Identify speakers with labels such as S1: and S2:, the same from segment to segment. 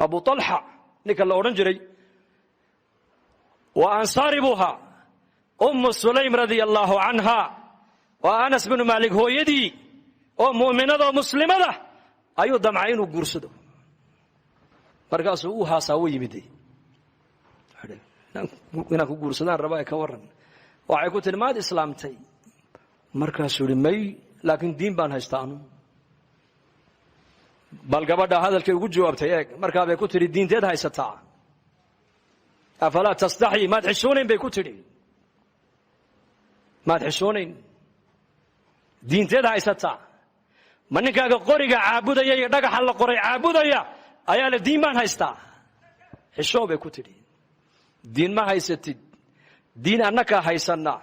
S1: Abu Talxa ninka la odhan jiray waa ansaari buu ahaa. Ummu Sulaym radia allaahu canha, waa Anas binu Maalik hooyadii oo mu'minada oo muslimada, ayuu damcay inuu guursado. Markaasuu u haasaa u yimid, "Inaan ku guursadaan rabaa, ka warran?" Waxay ku tihi, "Maad islaamtay?" Markaasuu yidhi, "May, laakiin diin baan haystaa anu." Bal gabadha hadalkay ugu jawaabtay eeg. Markaa bay ku tidhi, "Diinteed haysataa? أفلا تستحي?" Maad xishoonayn bay ku tidhi. "Maad xishoonayn? Diinteed haysataa? Ma ninkaaga qoriga caabudaya iyo dhagaxa la qoray caabudaya ayaa le diin baan haystaa? Xishoo," bay ku tidhi. "Diin ma haysatid, diin annakaa haysanna.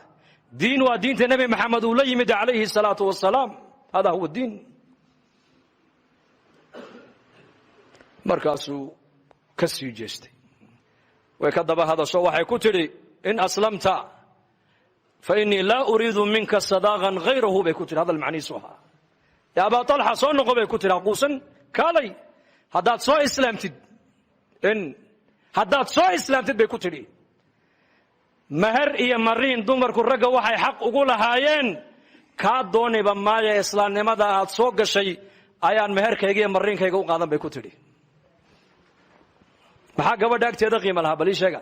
S1: Diin waa diinta Nebi Maxamed uu la yimid calayhi الsalaatu wasalaam. هذا هو الدين." Markaasuu ka sii jeestay. Way ka daba hadasho, waxay ku tidhi, "إن أسلمت فإني لا أريد منك صداقا غيره," bay ku tidhi. Hadal macnihiisu ahaa, "Ya Abaa Talxa, soo noqo," bay ku tidhi. "Haquusan, kaalay. Haddaad soo islaamtid, in haddaad soo islaamtid," bay ku tidhi, "meher iyo mariin dumarku ragga waxay xaq ugu lahaayeen kaa dooniba maaya. Islaamnimada aad soo gashay ayaan meherkayga iyo mariinkayga u qaadan," bay ku tidhi. Maxaa gabadha agteeda qiima lahaa? Bal ii sheega.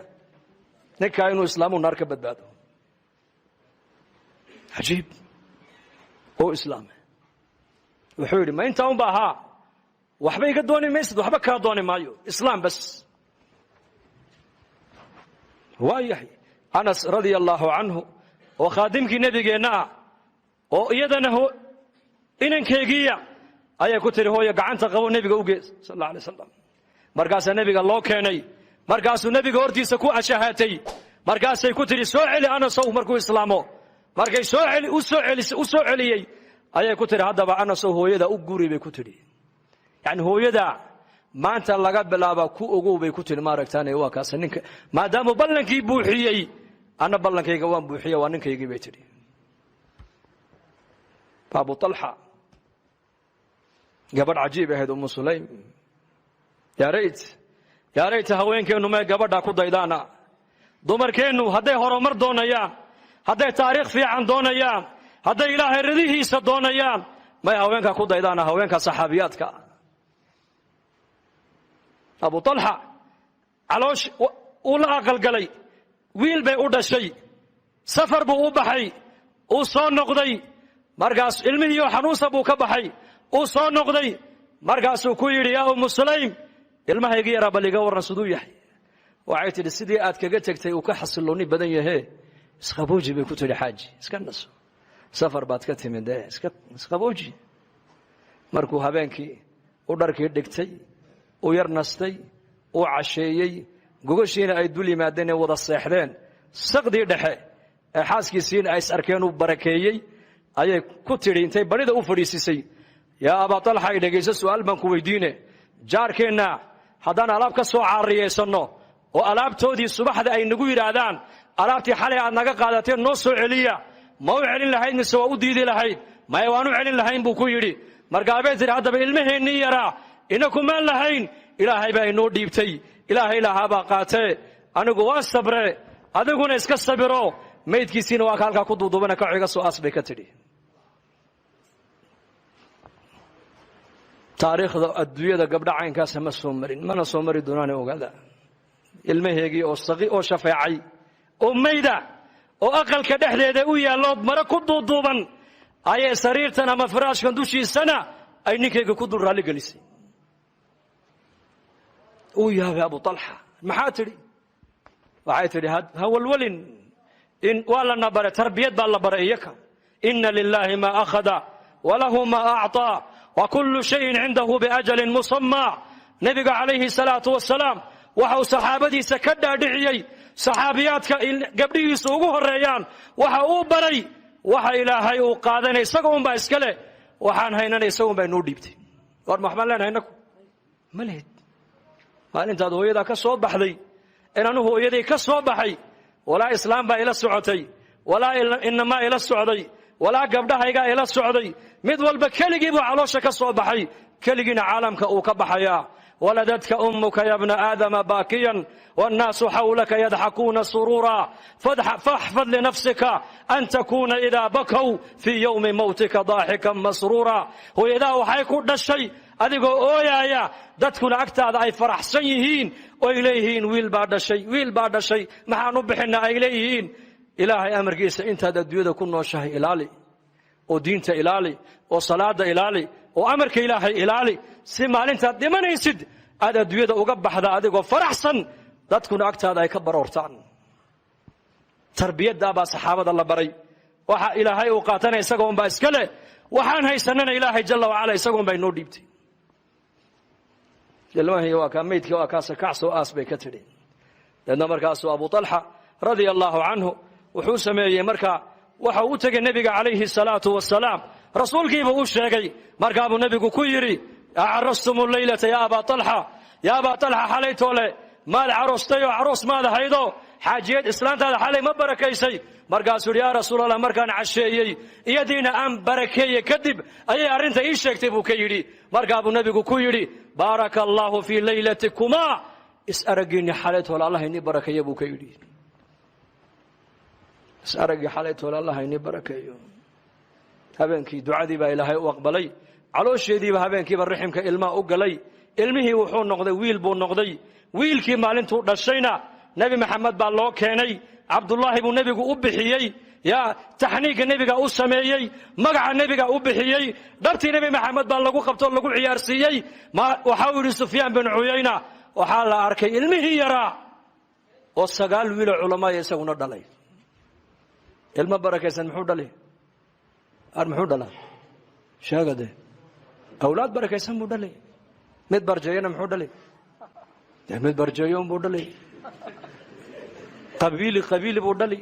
S1: Ninkaa inuu islaamu naar ka badbaado. Cajiib oo islaame. Wuxuu yidhi, "Ma intaa unba ahaa? Waxba iga dooni maysid?" "Waxba kaa dooni maayo, islaam bas." Waa yahay. Anas radia allaahu canhu oo khaadimkii nebigeenna ah oo iyadana inankeygiiya ayay ku tihi, "Hooyo, gacanta qabo, nebiga u gees," sal alla alay slam. Markaasaa nebiga loo keenay. Markaasuu nebiga hortiisa ku ashahaatay. Markaasay ku tidhi, "Soo celi Anasow markuu islaamo." Markay soo celi u soo celis u soo celiyey ayay ku tidhi, "Haddaba Anasow, hooyada u guri," bay ku tidhi. "Yacni hooyada maanta laga bilaaba ku ogow," bay ku tidhi. Maaragtaane waa kaas ninka maadaamuu ballankii buuxiyey, anna ballankayga waan buuxiye, waa ninkaygii, bay tidhi. Abu Talxa, gabadh cajiib ahayd Umu Sulaym. Yaa rayt, yaa rayta haweenkeennu may gabadha ku daydaana. Dumarkeennu hadday horumar doonayaan, hadday taariikh fiican doonayaan, hadday Ilaahay ridihiisa doonayaan, may haweenkaa ku daydaana, haweenka saxaabiyaadka. Abu Talxa caloosh uu la aqalgalay, wiil bay u dhashay. Safar buu u baxay, uu soo noqday. Markaas ilmihiioo xanuunsa buu ka baxay, uu soo noqday. Markaasuu ku yidhi, "Yaa Umu Sulaym, ilmahaygi yaraa bal iga warran, siduu yahay?" Waxay tidhi, "Sidii aad kaga tegtay uu ka xasilloonni badan yahee, isqabooji," bay ku tidhi. "Xaaji, iska naso, safar baad ka timid ee iska isqabooji." Markuu habeenkii u dharkii dhigtay, uu yar nastay, uu casheeyey, gogashiina ay dul yimaadeen ee wada seexdeen, saqdii dhexe ee xaaskiisiina ay is arkeen, uu barakeeyey, ayay ku tidhi intay barida u fadhiisisay, "Yaa Abaa Talxa, i dhegayso, su'aal baan ku weydiine. Jaarkeenna haddaan alaab ka soo caariyaysanno oo alaabtoodii subaxda ay nagu yidhaahdaan, 'Alaabtii xalay aad naga qaadateen noo soo celiya,' ma u celin lahayd mise waa u diidi lahayd?" "Maya, waan u celin lahayn," buu ku yidhi. Markaa bay tidhi, "Haddaba ilmaheennii yaraa inakumaan lahayn, Ilaahay baa inoo dhiibtay, Ilaahay lahaabaa qaatee. Anigu waan sabre, adiguna iska sabiro. Maydkiisiina waa ka halkaa ku duuduubana, kaco, iga soo aas," bay ka tidhi. Taariikhda adduunyada gabdha caynkaasa ma soo marin, mana soo mari doonaane. Ogaada, ilmaheegii oo saqi oo shafeecay oo mayda oo aqalka dhexdeeda u yaallo, mare ku duuduuban, ayay sariirtan ama firaashkan dushiisana ay ninkayga ku dul raalli gelisay. Uu yaabay Abu Talxa. "Maxaa tidhi?" Waxay tidhi, "Ha walwalin, in waa lana baray, tarbiyad baa la baray iyaka. إن لله ما أخذ وله ما أعطى وكل شيء عنده بأجل مسمى." Nebiga calayhi salaatu wasalaam waxa uu saxaabadiisa ka dhaadhiciyey, saxaabiyaadka gabdhihiisa ugu horeeyaan, waxa uu baray waxa Ilaahay uu qaadanay isaga unbaa iska leh, waxaan haynana isaga un baa inoo dhiibtay. War ma waxbaan leenahay innaku? Ma lehid. Maalintaad hooyadaa ka soo baxday in anu hooyaday ka soo baxay, walaa islaam baa ila socotay, walaa inamaa ila socday, walaa gabdhahaygaa ila socday. Mid walba keligii buu caloosha ka soo baxay, keligiina caalamka uu ka baxayaa. Waladatka ummuka ya bna aadama baakiyan wannaasu xawlaka yadxakuuna suruura, faxfad linafsika an takuuna idaa bakow fii yowmi mowtika daaxikan masruura. Hooyadaa waxay ku dhashay adigoo ooyaaya, dadkuna agtaada ay faraxsan yihiin oy leeyihiin, "Wiil baa dhashay, wiil baa dhashay, maxaan u bixinaa?" ay leeyihiin. Ilaahay amarkiisa, intaad adduunyada ku nooshahay ilaali oo diinta ilaali oo salaada ilaali oo amarka Ilaahay ilaali, si maalintaad dhimanaysid aad adduunyada uga baxda adigoo faraxsan, dadkuna agtaada ay ka baroortaan. Tarbiyaddaa baa saxaabada la baray. Waxa Ilaahay uu qaatana isaga unbaa iska leh. Waxaan haysanana Ilaahay jalla wacala isaga unbaa inoo dhiibtay. Ilmahii waa kaa, meydkii waa kaasa, kacsoo aas bay ka tidhi. Deedna markaasuu Abu Talxa radia allahu canhu wuxuu sameeyey, markaa waxa uu u tegey nebiga calayhi salaatu wasalaam. Rasuulkiibuu u sheegay. Markaabuu nebigu ku yidhi: "Acarastum leylata ya Abaa Alxa? Ya Abaa Alxa, xalaytoole maad caroostay oo caroos maad ahaydo? Xaajiyad islaantaada xalay ma barakaysay?" Markaasuu yidhi: "Yaa Rasuul Allah, markaan casheeyey, iyadiina aan barakeeye kadib ayay arrinta ii sheegtay," buu ka yidhi. Markaabuu nebigu ku yidhi: "Baaraka allaahu fii laylatikumaa, is araggiinni xalaytoole Allah inii barakeeye," buu ka yidhi. Is araggii xalaytoole Allah inii barakeeyo. Habeenkii ducadii baa Ilaahay u aqbalay. Caloosheediiba habeenkiiba raximka ilmaha u galay. Ilmihii wuxuu noqday, wiil buu noqday. Wiilkii maalintuu dhashayna Nebi Maxamed baa loo keenay. Cabdullaahi buu nebigu u bixiyey. Yaa taxniigga nebiga u sameeyey, magaca nebiga u bixiyey, dhabtii Nebi Maxamed baa lagu qabtoo lagu ciyaarsiiyey. Waxa uu yidhi Sufyaan bin Cuyayna: waxaa la arkay ilmihii yaraa oo 9 wiiloo culamaaya isaguna dhalay. Ilmo barakaysan muxuu dhali? Ar muxuu dhalaa? Sheega dee. Awlaad barakaysan buu dhalay. Mid barjeeyana muxuu dhalay? Dee mid barjeeyo buu dhalay. Qabiili qabiili buu dhali,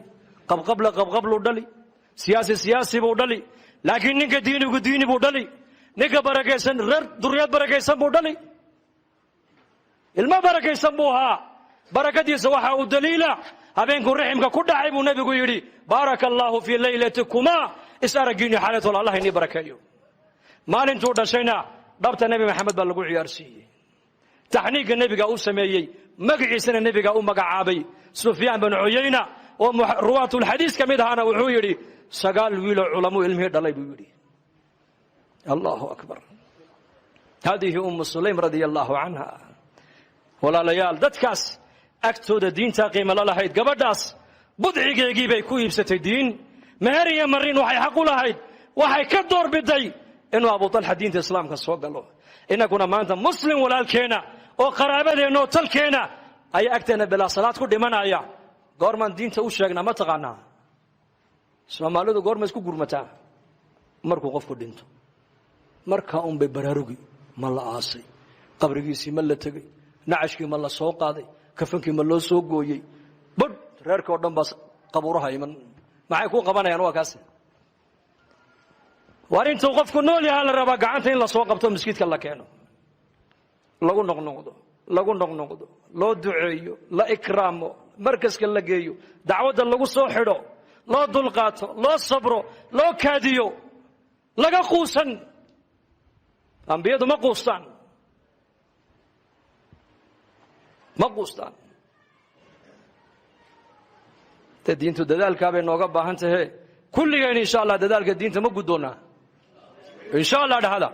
S1: qabqabla qabqabluu dhali, siyaasi siyaasi buu dhali. Laakiin ninka diinigu diini buu dhali, ninka barakaysan reer duriyad barakaysan buu dhali. Ilmo barakaysan buu ahaa. Barakadiisa waxaa uu daliila habeenkuu raximka ku dhacay buu nebigu yidhi: "Baaraka allaahu fii laylatikumaa, is araggiinni xalaytool Allah inii barakeeyo." Maalintuu dhashayna dhabta Nebi Maxamed baa lagu ciyaarsiiyey, taxniigga nebiga u sameeyey, magaciisana nebiga u magacaabay. Sufyaan bin Cuyayna oo ruwaatulxadiis ka mid ahaana wuxuu yidhi: 9 wiiloo culamuu ilmihii dhalay, buu yidhi. Allahu akbar. Hadihi Ummu Sulaym radia allahu canha. Walaalayaal, dadkaas agtooda diintaa qiimo la lahayd. Gabadhaas budcigeegii bay ku iibsatay diin. Meher iyo marin waxay xaq u lahayd, waxay ka doorbiday inuu Abu Talxa diinta Islaamka soo galo. Innaguna maanta muslim walaalkeenna oo qaraabadeenna oo talkeenna ayaa agteenna bilaa salaad ku dhimanaya. Goormaan diinta u sheegnaa? Ma taqaanaa Soomaalidu goorma isku gurmataa? Markuu qofku dhinto, markaa unbay baraarugi. Ma la aasay? Qabrigiisii ma la tegey? Nacashkii ma la soo qaaday? Kafankii ma loo soo gooyey? Badh reerka oo dhan baa qabuuraha iman. Maxay kuu qabanayaan? Waa kaas. Waar intuu qofku nool yahaa la rabaa gacanta in la soo qabto, maskiidka la keeno, lagu noqnoqdo, lagu noqnoqdo, loo duceeyo, la ikraamo, markaska la geeyo, dacwadda lagu soo xidho, loo dulqaato, loo sabro, loo kaadiyo, laga quusan. Ambiyadu ma quustaan, ma quustaan. De diintu dadaalkaa bay nooga baahan tahe. Kulligeen insha Allah dadaalka diinta ma guddoonnaa? Insha Allah dhahada.